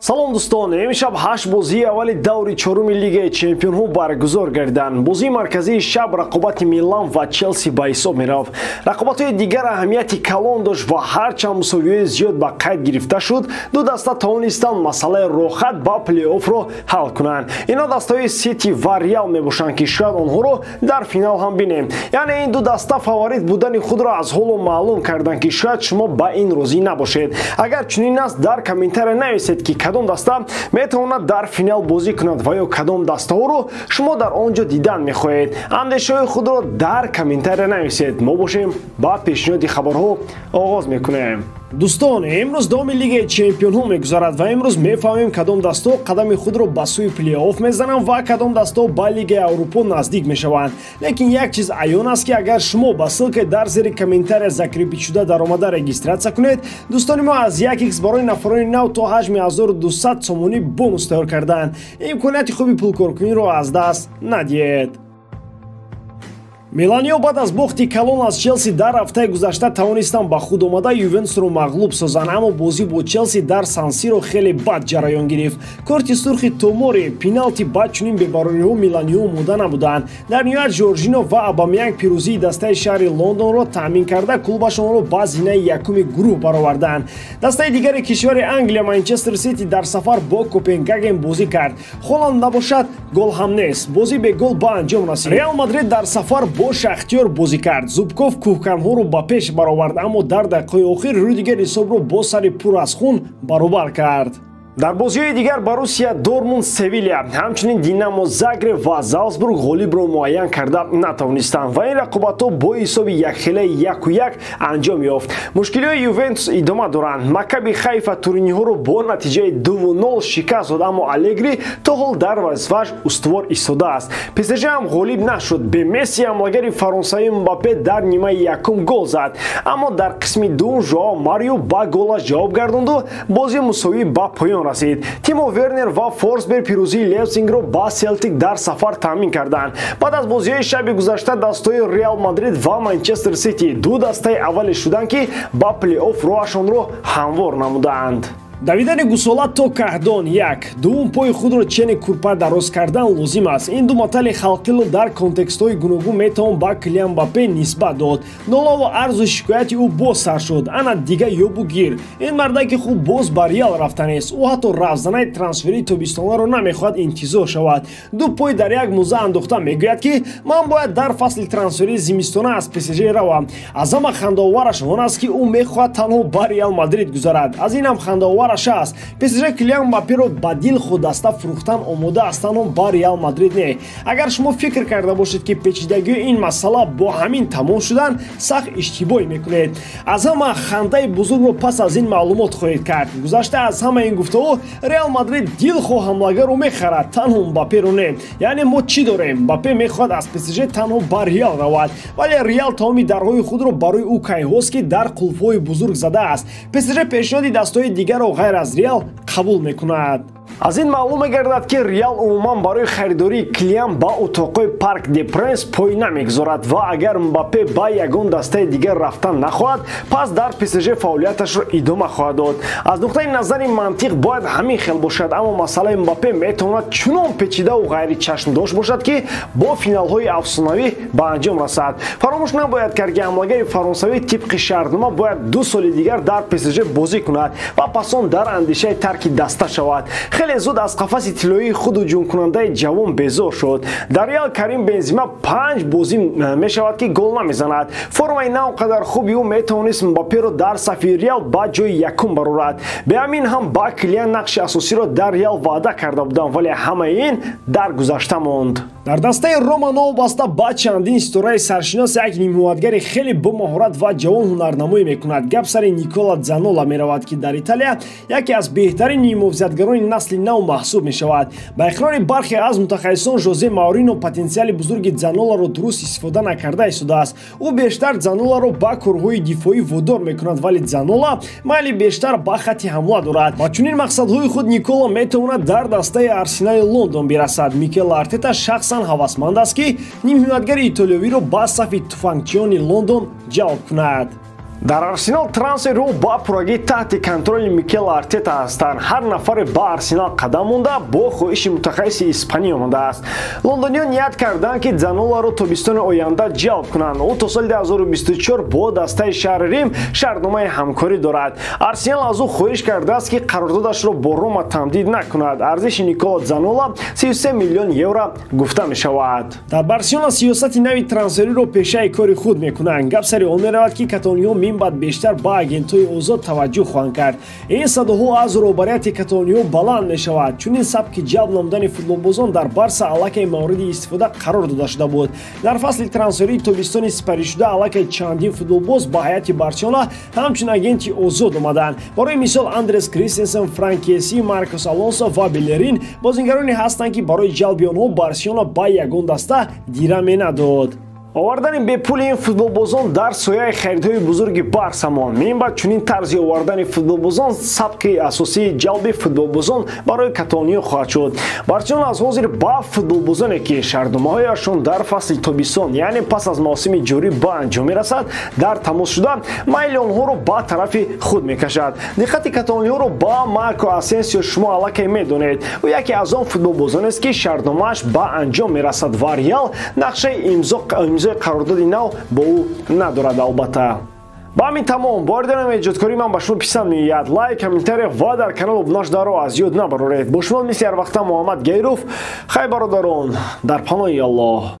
Салом дӯстон, имшаб 8 бозии аввали даври чоруми Лигаи Чемпионҳо баргузор гардиданд. Бозии марказии шаб рақобати Милан ва Челси ба ҳисоб мерафт. Рақобатҳои дигар аҳамияти калон дошт ва ҳарчанд мусовиҳои зиёд ба қайд гирифта шуд, ду даста тавонистанд масъалаи роҳат ба плей-оффро ҳал кунанд. Инҳо дастаҳои Сити ва Реал мебошанд, ки шояд онҳоро дар финал ҳам бинем. Яъне ин ду даста фаворит будани худро аз ҳоло маълум карданд, ки шояд шумо ба ин розӣ набошед. Агар чунин аст, дар комментария нависед, ки кадом даста метавонад дар финал бозӣ кунад ва ё кадом дастаҳоро шумо дар он ҷо дидан мехоҳед. Андешаҳои худро дар комментария нависед. Мо бошем ба пешниҳоди хабарҳо оғоз мекунем. Дӯстон, имрӯз давоми Лигаи Чемпионҳо мегузарад ва имрӯз мефаҳмем, кадом дастаҳо қадами худро ба сӯи плей-офф мезананд ва кадом дастаҳо ба Лигаи Аврупо наздик мешаванд. Лекин як чиз аён аст, ки агар шумо ба ссылка дар зери комментария закрепить шуда даромада регистрация кунед, дӯстони мо аз 1x барои нафарони нав то ҳаҷми 1200 сомонӣ бонус тайёр карданд. Имконияти хуби пулкоркуниро аз даст надиҳед. Миланиё баъд аз бохти калон аз Челси дар ҳафтаи гузашта тавонистанд ба худ омада Ювентусро мағлуб созанд, аммо бозӣ бо Челси дар Сан-Сиро хеле бад ҷараён гирифт. Корти сурхи Томори, пеналти бад чунин бебарориҳо миланиҳо омода набуданд. Дар ниҳоят Жоржино ва Абамянг пирӯзии дастаи шаҳри Лондонро таъмин карда, клубашонро ба зинаи якуми гурӯҳ бароварданд. Дастаи дигари кишвари Англия Манчестер Сити дар сафар бо Копенгаген бозӣ кард. Холанд набошад, гол ҳам нест. Бозӣ бегол ба анҷом расид. Реал Мадрид дар сафар бо Шахтёр бозӣ кард. Зубков кӯҳканҳоро ба пеш баровард, аммо дар дақиқаи охир Рюдигер ҳисобро бо сари пур аз хун баробар кард. Дар бозиҳои дигар Боруссия Дортмунд, Севилия, ҳамчунин Динамо Загреб ва Залцбург ғолибро муайян карда натавонистанд ва ин рақобатҳо бо ҳисоби якхелаи 1-1 анҷом ёфт. Мушкилиҳои Ювентус идома доранд. Макаби Хайфа туриниҳоро бо натиҷаи 2-0 шикаст дод, аммо Алегри то ҳол дар вазифааш устувор истодааст. ПСЖ ҳам ғолиб нашуд. Бе Месси ҳамлагари фаронсавӣ Мбаппе дар нимаи якум гол зад, аммо дар қисми дуввум Жоао Марио ба голаш ҷавоб гардонду бозии мусовӣ ба поён расид. Тимо Вернер ва Форсберг пирӯзии Лейпсигро ба Селтик дар сафар таъмин карданд. Баъд аз бозиҳои шаби гузашта дастаҳои Реал Мадрид ва Манчестер Сити ду дастаи аввале шуданд, ки ба плей-офф роҳашонро ҳамвор намуданд. Давидани гусола то каҳдон як, дуввум пои худро чени курпа дароз кардан лозим аст. Ин ду матали халқило дар контекстҳои гуногун метавон ба Килиан Мбаппе нисбат дод. Нолаву арзу шикояти ӯ боз сар шуд. Ана дига ёбу гир. Ин мардаки хуб боз ба Реал рафтанест. Ӯ ҳатто рафзанаи трансферии тобистонаро намехоҳад интизор шавад. Ду пой дар як муза андохта мегӯяд, ки ман бояд дар фасли трансферии зимистона аз ПСЖ равам. Аз ҳама хандаовараш он аст, ки ӯ мехоҳад танҳо ба Реал Мадрид гузарад. Аз ин ҳам хандаовар аст. ПСЖ Килиан Мбапперо ба дил худ даста фурӯхтан омода аст, танҳо ба Реал Мадрид не. Агар шумо фикр карда бошед, ки печидагии ин масъала бо ҳамин тамом шудан, сахт иштибоҳ мекунед. Аз ҳама хандаи бузургро пас аз ин маълумот хоҳед кард. Гузашта аз ҳама ин гуфтаҳо, Реал Мадрид дилхоҳ ҳамлагарро мехарад, танҳо Мбапперо не. Яъне мо чӣ дорем? Мбаппе мехоҳад аз ПСЖ танҳо ба Реал равад, вале Реал тамоми дарҳои худро барои ӯ кайҳост, ки дар қулфҳои бузург задааст. ПСЖ пешниҳоди дастаҳои дигарро ғайр аз Реал қабул мекунад. Аз ин маълум мегардад, ки Реал умуман барои харидории Килиан ба утоқҳои Парк де Пренс пой намегузорад ва агар Мбаппе ба ягон дастаи дигар рафтан нахоҳад, пас дар ПСЖ фаъолияташро идома хоҳад дод. Аз нуқтаи назари мантиқ бояд ҳамин хел бошад, аммо масъалаи Мбаппе метавонад чунон печидаву ғайричашмдошт бошад, ки бо финалҳои афсонавӣ ба анҷом расад. Фаромӯш набояд кард, ки ҳамлагари фаронсавӣ тибқи шартнома бояд 2 соли дигар дар ПСЖ бозӣ кунад ва пас он дар андешаи тарки даста шавад. Хеле зуд аз қафаси тиллоии худ ҳуҷумкунандаи ҷавон безор шуд. Дар Реал Карим Бензима 5 бозӣ мешавад, ки гол намезанад. Формаи на он қадар хуби ӯ метавонист Мбапперо дар сафи Реал ба ҷои якум барорад. Бе ҳамин ҳам ба Килиан нақши асосиро дар Реал ваъда карда буданд, вале ҳамаи ин дар гузашта монд. Дар дастаи Рома новобаста ба чандин ситораи саршинос як нимҳимоятгари хеле бомаҳорат ва ҷавон ҳунарнамоӣ мекунад. Гап сари Никола Дзанола меравад, ки дар Италия яке аз беҳтарин нимҳофизатгарони насли нав маҳсуб мешавад. Ба иқрори бархе аз мутахассисон, Жозе Маорино потенсиали бузурги Дзаноларо дуруст истифода накарда истодааст. Ӯ бештар Дзаноларо ба корҳои дифоӣ водор мекунад, вале Дзанола майли бештар ба хатти ҳамла дорад. Ба чунин мақсадҳои худ Никола метавонад дар дастаи Арсенали Лондон бирасад. Микел Артета шахсан ҳавасманд аст, ки нимҳимоятгари итолиёвиро ба сафи туфангчиёни Лондон ҷалб кунад. Дар Арсенал трансферҳо ба пуррагӣ таҳти контроли Микел Артета ҳастанд. Ҳар нафаре ба Арсенал қадам монда бо хоҳиши мутахассиси испанӣ омадааст. Лондониён ният карданд, ки Заноларо тобистони оянда ҷалб кунанд. Ӯ то соли 2024 бо дастаи шаҳри Рим шартномаи ҳамкорӣ дорад. Арсенал аз ӯ хоҳиш кардааст, ки қарордодашро бо Рома тамдид накунад. Арзиши Никола Занола 33 миллион евро гуфта мешавад. Дар Барселона сиёсати нави трансфериро пешаи кори худ мекунанд. Гап сари он меравад, ки каталониҳо минбаъд бештар ба агентҳои озод таваҷҷӯҳ хоҳанд кард. Ин садоҳо аз роҳбарияти каталониҳо баланд мешавад. Чунин сабки ҷалб намудани футболбозон дар Барса аллакай мавриди истифода қарор дода шуда буд. Дар фасли трансферии тобистони сипаришуда аллакай чандин футболбоз ба ҳайати Барселона ҳамчун агенти озод омаданд. Барои мисол, Андрес Кристенсен, Франк Кесси, Маркос Алонсо ва Белерин бозингароне ҳастанд, ки барои ҷалби онҳо Барселона ба ягон даста дира менадод. Овардани бепули ин футболбозон дар сояи харидҳои бузурги Барса монд. Минбаъд чунин тарзи овардани футболбозон сабки асосии ҷалби футболбозон барои каталониё хоҳад шуд. Барселона аз ҳозир ба футболбозоне, ки шартномаҳояшон дар фасли тобистон, яъне пас аз мавсими ҷорӣ ба анҷом мерасад, дар тамос шуда майли онҳоро ба тарафи худ мекашад. Диққати каталониёро ба Марко Асенсио шумо аллакай медонед. Ӯ яке аз он футболбозонест, ки шартномааш ба анҷом мерасад ва Реал нақшаи имзои қарордоди нав бо ӯ надорад. Албатта, ба ҳамин тамом. Бори эҷодкории ман ба шумо писанд меояд, лайк, комментария ва дар канал обуна шударо аз ёд набароред. Бо шумо мисли ҳар вақта Муҳаммад Гайров. Хай, бародарон, дар паноҳи Аллоҳ.